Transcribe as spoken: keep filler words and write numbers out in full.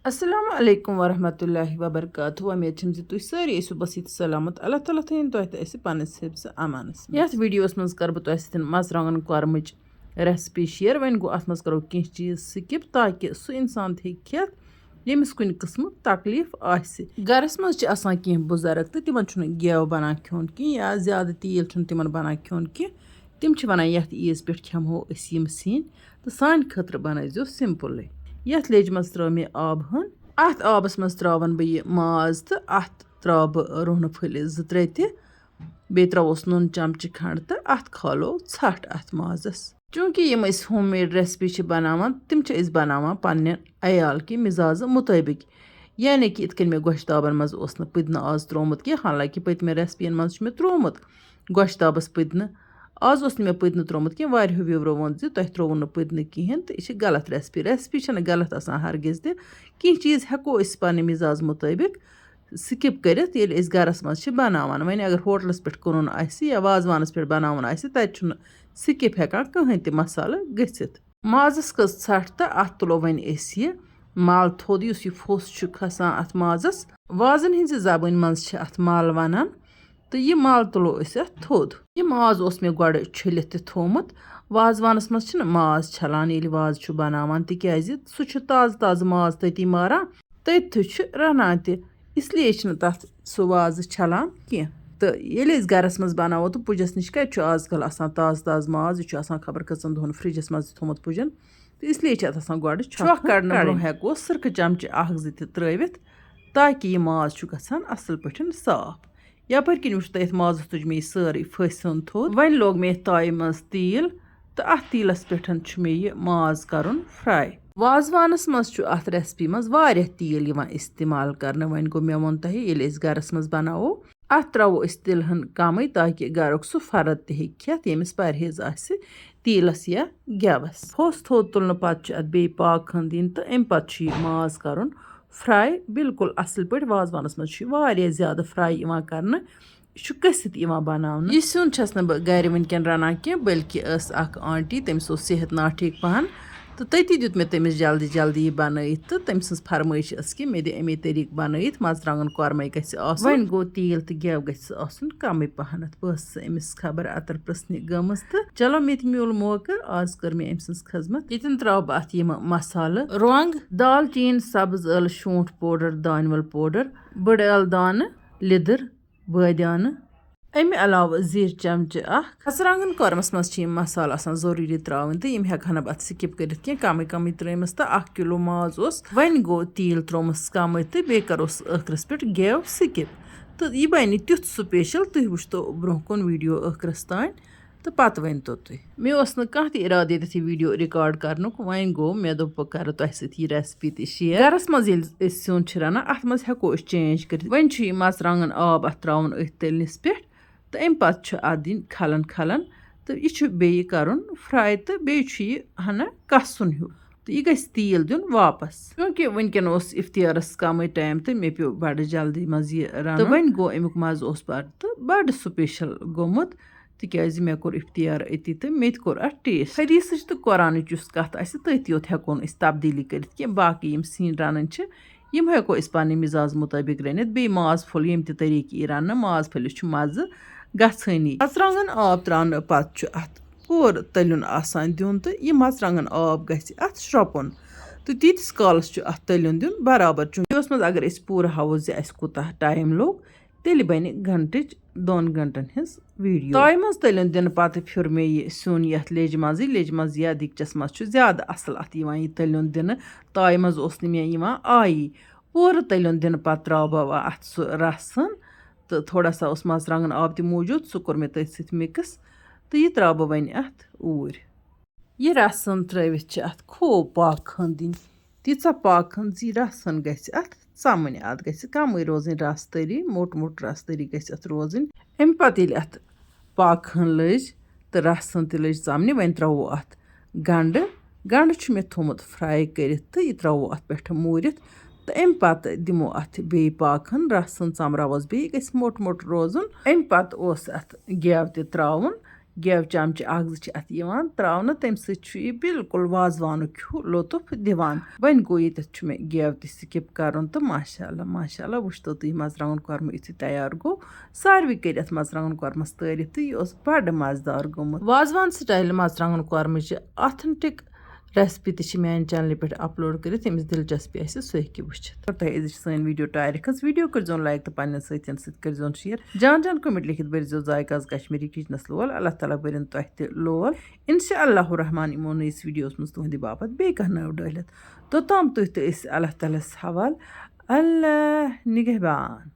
السلام علیکم ورحمۃ اللہ وبرکاتہ۔ وۄمید چھم زِ تُہۍ سٲری ٲسِو بصیت سلامت۔ اللہ تعالیٰ تھٲیِن تۄہہِ تہٕ اَسہِ پننِس حفظ امانس منٛز۔ یتھ ویڈیوس منٛز کرٕ بہٕ تۄہہِ سۭتۍ مرژٕوانٛگن کۄرمٕچ recipe share۔ وۄنۍ گوٚو، اتھ منٛز کرو کینٛہہ چیٖز skip، تاکہِ سُہ انسان تہِ ہیٚکہِ کھٮ۪تھ، ییٚمِس کُنہِ قٕسمُک تکلیٖف آسہِ۔ گرس منٛز چھِ آسان کینٛہہ بُزرگ تہٕ تِمن چھُنہٕ گٮ۪و بنان کھیوٚن کینٛہہ یا زیادٕ تیٖل چھُنہٕ تِمن بنان کھیوٚن کینٛہہ۔ تِم چھِ ونان، یتھ عیٖز پٮ۪ٹھ کھٮ۪مہو أسۍ یِم سِنۍ، تہٕ سانہِ خٲطرٕ بنٲیزیو simpleٕے۔ یتھ لیٚجہِ منٛز ترٲو مےٚ آبہٕ ہن۔ اتھ آبس منٛز تراون بہٕ یہِ ماز تہٕ اتھ تراوٕ بہٕ رُہنہٕ پھٔلۍ زٕ ترٛےٚ تہِ۔ بیٚیہِ تراووس نُن چمچہٕ کھنڈ تہٕ اتھ کھالو ژھٹھ اتھ مازس۔ چوٗنٛکہِ یِم أسۍ home made recipe چھِ بناوان، تِم چھِ أسۍ بناوان پننہِ عیال کہِ مزازٕ مُطٲبِق۔ یعنی کہِ یِتھ کٔنۍ مےٚ گۄشتابن منٛز اوس نہٕ پُدنہٕ آز تروومُت کینٛہہ، حالانکہِ پٔتمٮ۪ن recipeین منٛز چھُ مےٚ تروومُت گۄشتابس پُدنہٕ۔ آز اوس نہٕ مےٚ پُدنہٕ تروومُت کینٛہہ، واریاہو viewerو ووٚن زِ تۄہہِ ترووُ نہٕ پُدنہٕ کِہیٖنۍ، تہٕ یہِ چھِ غلط recipe۔ Recipe چھَنہٕ غلط آسان ہرگز تہِ۔ کینٛہہ چیٖز ہٮ۪کو أسۍ پننہِ مزاز مُطٲبِق skip کٔرِتھ، ییٚلہِ أسۍ گرس منٛز چھِ بناوان۔ وۄنۍ اگر ہوٹلس پٮ۪ٹھ کٕنُن آسہِ یا وازوانس پٮ۪ٹھ بناوُن آسہِ، تتہِ چھُنہٕ skip ہٮ۪کان کٕہٕنۍ تہِ مسالہٕ گٔژھِتھ۔ مازس کٔژ ژھٹھ تہٕ اتھ تُلو وۄنۍ أسۍ یہِ مل تھوٚد، یُس یہِ پھوٚس چھُ کھسان اتھ مازس۔ وازن ہٕنزِ زبٲنۍ منٛز چھِ اتھ مل ونان، تہٕ یہِ مل تُلو أسۍ اتھ تھوٚد۔ یہِ ماز اوس مےٚ گۄڈٕ چھٔلِتھ تہِ تھوٚومُت۔ وازوانس منٛز چھِنہٕ ماز چھلان ییٚلہِ وازٕ چھُ بناوان، تِکیازِ سُہ چھُ تازٕ تازٕ ماز تٔتی ماران، تٔتھٕے چھُ رنان تہِ، اس لیے چھِنہٕ تَتھ سُہ وازٕ چھَلان کینٛہہ۔ تہٕ ییٚلہِ أسۍ گَرَس منٛز بَناوو تہٕ پُجَس نِش کَتہِ چھُ آز کَل آسان تازٕ تازٕ ماز؟ یہِ چھُ آسان خبر کٔژَن دۄہَن فرٛجَس منٛز تہِ تھوٚمُت پُجَن، تہٕ اس لیے چھِ اَتھ آسان گۄڈٕ چھۄکھ چھۄکھ کَڑنہٕ کَڑٕنۍ۔ برونٛہہ ہٮ۪کو سِرکہٕ چَمچہٕ اَکھ زٕ تہِ ترٛٲوِتھ، تاکہِ یہِ ماز چھُ گژھان اَصٕل پٲٹھۍ صاف۔ یپٲرۍ کِنۍ وٕچھ تۄہہِ یَتھ مازَس تُج مےٚ یہِ سٲرٕے پھٔسۍ ہُنٛد تھوٚد۔ وۄنۍ لوگ مےٚ یَتھ تایہِ منٛز تیٖل تہٕ اَتھ تیٖلَس پٮ۪ٹھ چھُ مےٚ یہِ ماز کَرُن fry۔ وازوانَس منٛز چھُ اَتھ recipe منٛز واریاہ تیٖل یِوان استعمال کرنہٕ۔ وۄنۍ گوٚو، مےٚ ووٚن تۄہہِ، ییٚلہِ أسۍ گَرَس منٛز بَناوو، اَتھ ترٛاوو أسۍ تِلہٕ ہن کَمٕے، تاکہِ گَرُک سُہ فرد تہِ ہیٚکہِ کھٮ۪تھ، ییٚمِس پرہیز آسہِ تیٖلَس یا گٮ۪وَس۔ پھوٚس تھوٚد تُلنہٕ پَتہٕ چھُ اَتھ بیٚیہِ پاکہٕ ہن دِنۍ تہٕ اَمہِ پَتہٕ چھُ یہِ ماز کَرُن fry بالکل اَصٕل پٲٹھۍ۔ وازوانَس منٛز چھُ یہِ واریاہ زیادٕ fry یِوان کرنہٕ۔ یہِ چھُ کٔسِتھ یِوان بناونہٕ۔ یہِ سیُن چھَس نہٕ بہٕ گرِ وٕنکٮ۪ن رَنان کینٛہہ، بلکہِ ٲس اَکھ aunty، تٔمِس اوس صحت ناٹھیٖک پَہَن، تہٕ تٔتی دیُت مےٚ تٔمِس جلدی جلدی یہِ بنٲیِتھ، تہٕ تٔمۍ سٕنٛز فرمٲیش ٲس کہِ مےٚ دِ اَمے طریٖقہٕ بنٲیِتھ، مرژٕوانٛگن کۄرمَے گژھِ آسُن۔ وۄنۍ گوٚو، تیٖل تہٕ گٮ۪و گژھِ آسُن کَمٕے پَہَنَتھ۔ بہٕ ٲسٕس أمِس خبر اَتَر پرٛژھنہِ گٔمٕژ، تہٕ چلو، مےٚ تہِ میوٗل موقعہٕ، آز کٔر مےٚ أمۍ سٕنٛز خدمت۔ ییٚتٮ۪ن ترٛاوٕ بہٕ اَتھ یِم مسالہٕ، رۄنٛگ، دالچیٖن، سبٕز ٲلہٕ، شونٛٹھ powder، دانہِ وَل powder، بٔڑ ٲلہٕ دانہٕ، لیٚدٕر، بٲدیانہٕ۔ اَمہِ علاوٕ زِرۍ چمچہٕ اکھ۔ مرژٕوانٛگن کۄرمَس منٛز چھِ یِم مسالہٕ آسان ضروٗری ترٛاوٕنۍ، تہٕ یِم ہٮ۪کہٕ ہن نہٕ بہٕ اَتھ skip کٔرِتھ کینٛہہ، کمٕے کمٕے ترٛٲیمَس۔ تہٕ اکھ کِلوٗ ماز اوس، وۄنۍ گوٚو تیٖل ترٛوومَس کمٕے، تہٕ بیٚیہِ کَروس ٲخرَس پٮ۪ٹھ گٮ۪و skip۔ تہٕ یہِ بَنہِ تیُتھ special، تُہۍ وٕچھتو برٛونٛہہ کُن video ٲخرَس تام۔ تہٕ پَتہٕ ؤنۍ تو تُہۍ۔ مےٚ اوس نہٕ کانٛہہ تہِ اِرادٕ ییٚتٮ۪تھ یہِ video record کرنُک، وۄنۍ گوٚو، مےٚ دوٚپ بہٕ کرٕ تۄہہِ سۭتۍ یہِ recipe تہِ share۔ گرس منٛز ییٚلہِ أسۍ سیُن چھِ رَنان، اَتھ منٛز ہٮ۪کو أسۍ change کٔرِتھ۔ وۄنۍ چھُ یہِ مرژٕوانٛگن آب اَتھ ترٛاوُن أتھۍ تٔلنِس پٮ۪ٹھ، تہٕ اَمہِ پَتہٕ چھُ اَتھ دِنۍ کھلن کھلن، تہٕ یہِ چھُ بیٚیہِ کرُن fry، تہٕ بیٚیہِ چھُ یہِ ہنا کَسُن ہیوٗ، تہٕ یہِ گژھِ تیٖل دیُن واپس۔ چوٗنٛکہِ وٕنکٮ۪ن اوس اِفتِیارس کمٕے time، تہٕ مےٚ پیوٚو بڑٕ جلدی منٛز یہِ رَنُن۔ تہٕ وۄنۍ گوٚو، اَمیُک مَزٕ اوس بڑٕ تہٕ بڑٕ special گوٚمُت۔ تِکیٛازِ مےٚ کوٚر اِفتِیار أتی تہٕ مےٚ تہِ کوٚر اَتھ taste۔ حدیثٕچ تہٕ قرآنٕچ یُس کَتھ آسہِ، تٔتھۍ یوت ہٮ۪کو نہٕ أسۍ تبدیٖلی کٔرِتھ کینٛہہ۔ باقٕے یِم سِنۍ رَنٕنۍ چھِ، یِم ہٮ۪کو أسۍ پنٕنۍ مِزاز مُطٲبِق رٔنِتھ۔ بیٚیہِ ماز پھوٚل ییٚمہِ تہِ طریٖقہٕ یی رَننہٕ، ماز پھٔلِس چھُ مَزٕ گژھٲنی۔ مرژٕوانٛگن آب ترٛاونہٕ پَتہٕ چھُ اَتھ پوٗرٕ تٔلیُن آسان دیُن، تہٕ یہِ مرژٕوانٛگن آب گژھِ اَتھ شرٛۄپُن، تہٕ تیٖتِس کالَس چھُ اَتھ تٔلیُن دیُن برابر۔ چوٗنٛکہِ یہِ اوس منٛز اگر أسۍ پوٗرٕ ہاوو زِ اَسہِ کوٗتاہ time لوٚگ، تیٚلہِ بَنہِ گھنٹٕچ دۄن گھنٹَن ہٕنٛز video۔ تایہِ منٛز تٔلیُن دِنہٕ پَتہٕ پھیُر مےٚ یہِ سیُن یَتھ لیٚجہِ منٛزٕے۔ لیٚجہِ منٛز یا دیٖگچَس منٛز چھُ زیادٕ اَصٕل اَتھ یِوان یہِ تٔلیُن دِنہٕ۔ تایہِ منٛز اوس نہٕ مےٚ یِوان آیی۔ پوٗرٕ تٔلیُن دِنہٕ پَتہٕ ترٛاوٕ بہٕ وۄنۍ اَتھ سُہ رَسَن، تہٕ تھوڑا سا اوس مرژٕوانٛگن آب تہِ موٗجوٗد، سُہ کوٚر مےٚ تٔتھۍ سۭتۍ mix، تہٕ یہِ ترٛاوٕ بہٕ وۄنۍ اَتھ اوٗرۍ۔ یہِ رَسَن ترٛٲوِتھ چھِ اَتھ خوب پاکہٕ ہن دِنۍ، تیٖژاہ پاکہٕ ہن زِ یہِ رَسَن گژھِ اَتھ ژَمٕنۍ۔ اَتھ گژھِ کَمٕے روزٕنۍ رَس تٔری، موٚٹ موٚٹ رَس تٔری گژھِ اَتھ روزٕنۍ۔ اَمہِ پَتہٕ ییٚلہِ اَتھ پاکہٕ ہن لٔج تہٕ رَسَن تہِ لٔج ژَمنہِ، وۄنۍ ترٛاوو اَتھ گَنٛڈٕ۔ گَنٛڈٕ چھُ مےٚ تھوٚمُت fry کٔرِتھ تہٕ یہِ ترٛاوو اَتھ پٮ۪ٹھ موٗرِتھ۔ تہٕ اَمہِ پَتہٕ دِمو اَتھ بیٚیہِ پاکہٕ ہن، رَسَن ژَمراووس بیٚیہِ، یہِ گژھِ موٚٹ موٚٹ روزُن۔ اَمہِ پَتہٕ اوس اَتھ گٮ۪و تہِ ترٛاوُن۔ گیو چمچہٕ اکھ زٕ چھِ اتھ یِوان تراونہٕ، تمہِ سۭتۍ چھُ یہِ بالکل وازوانُک ہیوٗ لطف دِوان۔ وۄنۍ گوٚو ییٚتٮ۪تھ چھُ مےٚ گیو تہِ skip کرُن، تہٕ ماشاء اللہ، ماشاء اللہ، وٕچھتو تُہۍ، مرژٕوانٛگن کۄرمہٕ یُتھُے تیار گوٚو، ساروٕے کٔرۍ اتھ مرژٕوانٛگن کۄرمس تعریٖف، تہٕ یہِ اوس بڑٕ مزٕدار گوٚمُت۔ وازوان style مرژٕوانٛگن کۄرمہٕ چھِ authentic recipe تہِ چھِ میانہِ channelہِ پٮ۪ٹھ upload کٔرِتھ، ییٚمِس دلچسپی آسہِ، سُہ ہیٚکہِ وٕچھِتھ۔ اگر تۄہہِ أزِچ سٲنۍ video ٹارِ کھٔژ، video کٔرۍزیون like تہٕ پننٮ۪ن سۭتٮ۪ن سۭتۍ کٔرۍزیون share۔ جان جان comment لیکھِتھ بٔرۍزیو ذایقہٕ آز کشمیٖری kitchenس لول۔ اللہ تعالیٰ بٔرِن تۄہہِ تہِ لول۔ انشاء اللہ الرحمن یِمو نٔیِس videoس منٛز تُہنٛدِ باپتھ بیٚیہِ کانٛہہ نٔو ڈٲلِتھ۔ توٚتام تُہۍ تہٕ أسۍ اللہ تعالیٰ ہس حوال۔ اللہ نگہبان۔